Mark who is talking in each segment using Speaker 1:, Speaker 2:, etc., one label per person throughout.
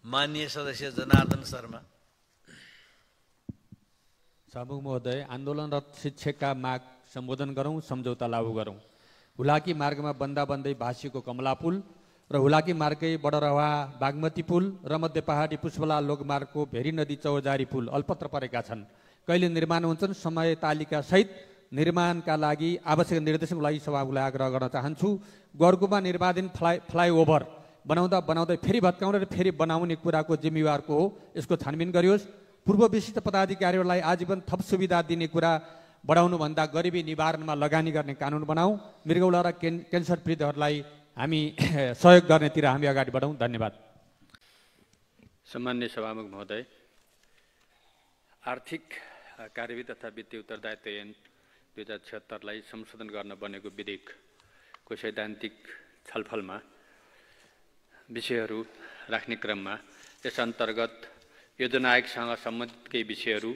Speaker 1: माननीय सदस्य जनार्दन शर्मा।
Speaker 2: सभामुख महोदय, आन्दोलनरत शिक्षकका माग सम्बोधन गरौँ, सम्झौता लागू गरौँ। हुलाकी मार्गमा बन्दा बन्दै भाँसिएको कमला पुल र हुलाकी मार्गै बडरवा बागमती पुल र मध्य पहाडी पुष्पला लोकमार्गको भेरी नदी चौजारी पुल अल्पत्र परेका छन्। कहिले निर्माण हुन्छन्, समय तालिका सहित निर्माणका लागि आवश्यक निर्देशनको लागि सभामुखलाई आग्रह गर्न चाहन्छु। गरकुमा निर्माणाधीन फ्लाइओभर बनाउँदै फेरि भत्काउने र फेरि बनाउने कुराको जिम्मेवारको हो, यसको छानबिन गरियोस्। पूर्व विशिष्ट पदाधिकारीहरूलाई आजीवन थप सुविधा दिने कुरा बढाउनुभन्दा गरिबी निवारणमा लगानी गर्ने कानुन बनाऊ। मृगौला र क्यान्सर पीडितहरूलाई हामी सहयोग गर्नेतिर हामी अगाडि बढौँ। धन्यवाद।
Speaker 3: सम्माननीय सभामुख महोदय, आर्थिक कार्यविधि तथा वित्तीय उत्तरदायित्व ऐन 2076लाई संशोधन गर्न बनेको विधेयकको सैद्धान्तिक छलफलमा विषयहरू राख्ने क्रममा यस अन्तर्गत योजना आयोगसँग सम्बन्धित केही विषयहरू,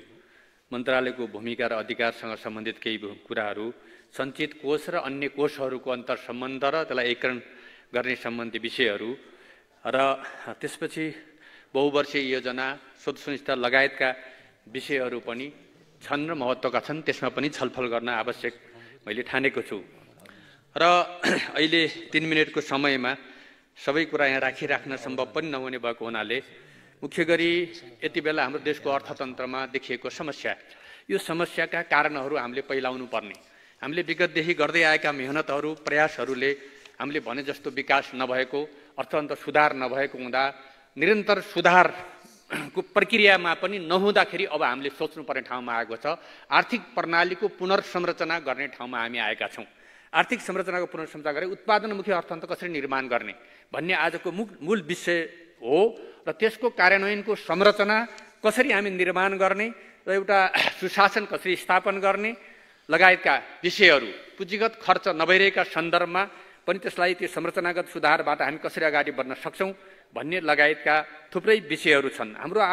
Speaker 3: मन्त्रालयको भूमिका र अधिकारसँग सम्बन्धित केही कुराहरू, सञ्चित कोष र अन्य कोषहरूको अन्तर्सम्बन्ध र त्यसलाई एकीकरण गर्ने सम्बन्धी विषयहरू र त्यसपछि बहुवर्षीय योजना, शोध सुनिश्चितता लगायतका विषयहरू पनि छन् र महत्त्वका छन्। त्यसमा पनि छलफल गर्न आवश्यक मैले ठानेको छु। र अहिले 3 मिनटको समयमा सबै कुरा यहाँ राखिराख्न सम्भव पनि नहुने भएको हुनाले मुख्य गरी यति बेला हाम्रो देशको अर्थतन्त्रमा देखिएको समस्या, यो समस्याका कारणहरू हामीले पहिलाउनु पर्ने। हामीले विगतदेखि गर्दै आएका मेहनतहरू, प्रयासहरूले हामीले भने जस्तो विकास नभएको, अर्थतन्त्र सुधार नभएको हुँदा निरन्तर सुधारको प्रक्रियामा पनि नहुँदाखेरि अब हामीले सोच्नुपर्ने ठाउँमा आएको छ। आर्थिक प्रणालीको पुनर्संरचना गर्ने ठाउँमा हामी आएका छौँ। आर्थिक संरचनाको पुनर्संरचना गरे उत्पादनमुखी अर्थतन्त्र कसरी निर्माण गर्ने भन्ने आजको मूल विषय हो र त्यसको कार्यान्वयनको संरचना कसरी हामी निर्माण गर्ने र एउटा सुशासन कसरी स्थापन गर्ने लगायतका विषयहरू, पुँजीगत खर्च नभइरहेका सन्दर्भमा पनि त्यसलाई त्यो संरचनागत सुधारबाट हामी कसरी अगाडि बढ्न सक्छौँ भन्ने लगायतका थुप्रै विषयहरू छन्। हाम्रो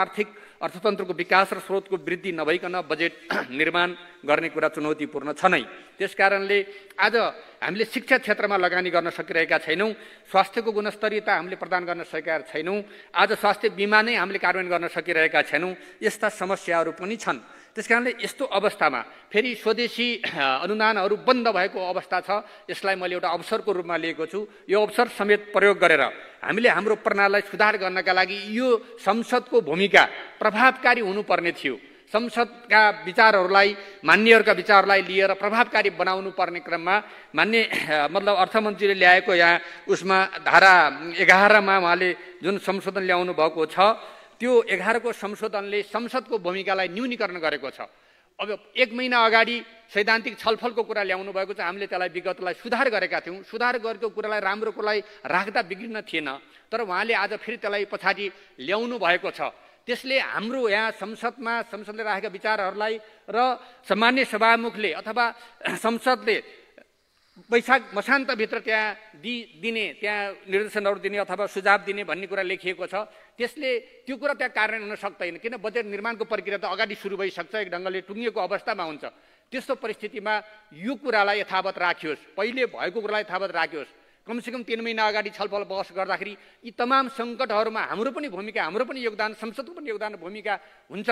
Speaker 3: अर्थतन्त्रको विकास र स्रोतको वृद्धि नभइकन बजेट निर्माण गर्ने कुरा चुनौतीपूर्ण छ नै। त्यसकारणले आज हामीले शिक्षा क्षेत्रमा लगानी गर्न सकिरहेका छैनौँ, स्वास्थ्यको गुणस्तरीयता हामीले प्रदान गर्न सकेका छैनौँ, आज स्वास्थ्य बिमा नै हामीले कार्यान्वयन गर्न सकिरहेका छैनौँ। यस्ता समस्याहरू पनि छन्। त्यसकारणले यस्तो अवस्थामा फेरि स्वदेशी अनुदानहरू बन्द भएको अवस्था छ। यसलाई मैले एउटा अवसरको रूपमा लिएको छु। यो अवसर समेत प्रयोग गरेर हामीले हाम्रो प्रणालीलाई सुधार गर्नका लागि यो संसदको भूमिका प्रभावकारी हुनुपर्ने थियो। संसदका विचारहरूलाई, मान्यहरूका विचारलाई लिएर प्रभावकारी बनाउनु पर्ने क्रममा मतलब अर्थमन्त्रीले ल्याएको यहाँ उसमा धारा 11मा उहाँले जुन संशोधन ल्याउनु भएको छ, त्यो 11को संशोधनले संसदको भूमिकालाई न्यूनीकरण गरेको छ। अब 1 महिना अगाडि सैद्धान्तिक छलफलको कुरा ल्याउनु भएको छ। हामीले त्यसलाई विगतलाई सुधार गरेका थियौँ। सुधार गरेको कुरालाई, राम्रोकोलाई राख्दा बिग्रिन थिएन, तर उहाँले आज फेरि त्यसलाई पछाडि ल्याउनु भएको छ। त्यसले हाम्रो यहाँ संसदले राखेका विचारहरूलाई र सामान्य सभामुखले अथवा संसदले वैशाख मसान्तभित्र त्यहाँ दिने, त्यहाँ निर्देशनहरू दिने अथवा सुझाव दिने भन्ने कुरा लेखिएको छ। त्यसले त्यो कुरा त्यहाँ कार्यान्वयन हुन सक्दैन, किन बजेट निर्माणको प्रक्रिया त अगाडि सुरु भइसक्छ, एक ढङ्गले टुङ्गिएको अवस्थामा हुन्छ। त्यस्तो परिस्थितिमा यो कुरालाई यथावत राखियोस्, पहिले भएको कुरालाई यथावत राखियोस्। कमसेकम 3 महिना अगाडि छलफल बहस गर्दाखेरि यी तमाम सङ्कटहरूमा हाम्रो पनि भूमिका, हाम्रो पनि योगदान, संसदको पनि योगदान भूमिका हुन्छ,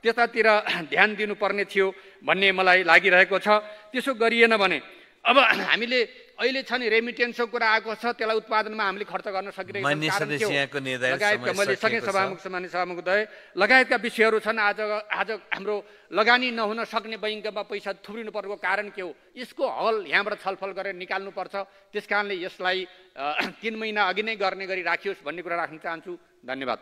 Speaker 3: त्यतातिर ध्यान दिनुपर्ने थियो भन्ने मलाई लागिरहेको छ। त्यसो गरिएन भने अब हामीले अहिले छ नि रेमिटेन्सको कुरा आएको छ, त्यसलाई उत्पादनमा हामीले खर्च गर्न सकिरहेको लगायतका मैले सकेँ सभामुख लगायतका विषयहरू छन्। आज हाम्रो लगानी नहुन सक्ने बैङ्कमा पैसा थुप्रिनु पर्को कारण के हो, यसको हल यहाँबाट छलफल गरेर निकाल्नुपर्छ। त्यसकारणले यसलाई 3 महिना अघि नै गर्ने गरी राखियोस् भन्ने कुरा राख्न चाहन्छु। धन्यवाद।